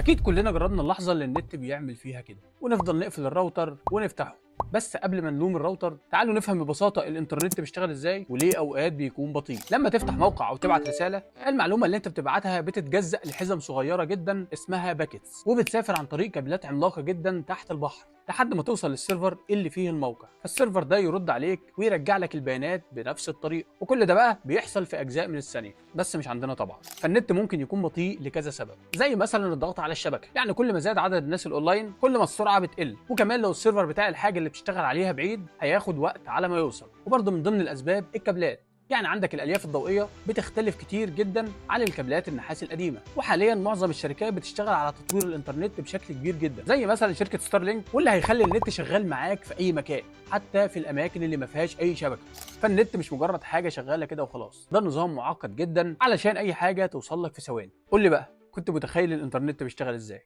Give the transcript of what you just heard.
اكيد كلنا جربنا اللحظة اللي النت بيعمل فيها كده ونفضل نقفل الراوتر ونفتحه. بس قبل ما نلوم الراوتر تعالوا نفهم ببساطة الانترنت بيشتغل ازاي وليه اوقات بيكون بطيء. لما تفتح موقع او تبعت رسالة، المعلومة اللي انت بتبعتها بتتجزأ لحزم صغيرة جدا اسمها packets، وبتسافر عن طريق كابلات عملاقة جدا تحت البحر لحد ما توصل لل server اللي فيه الموقع. فال server ده يرد عليك ويرجع لك البيانات بنفس الطريقه، وكل ده بقى بيحصل في اجزاء من الثانية، بس مش عندنا طبعا. فالنت ممكن يكون بطيء لكذا سبب، زي مثلا الضغط على الشبكة، يعني كل ما زاد عدد الناس الاونلاين كل ما السرعة بتقل، وكمان لو ال server بتاع الحاجة اللي بتشتغل عليها بعيد هياخد وقت على ما يوصل. وبرده من ضمن الاسباب الكابلات، يعني عندك الالياف الضوئية بتختلف كتير جدا عن الكابلات النحاس القديمة، وحاليا معظم الشركات بتشتغل على تطوير الانترنت بشكل كبير جدا، زي مثلا شركة ستارلينك، واللي هيخلي النت شغال معاك في اي مكان حتى في الاماكن اللي ما فيهاش اي شبكة. فالنت مش مجرد حاجة شغالة كده وخلاص، ده نظام معقد جدا علشان اي حاجة توصل لك في ثواني. قول لي بقى، كنت متخيل الانترنت بيشتغل ازاي؟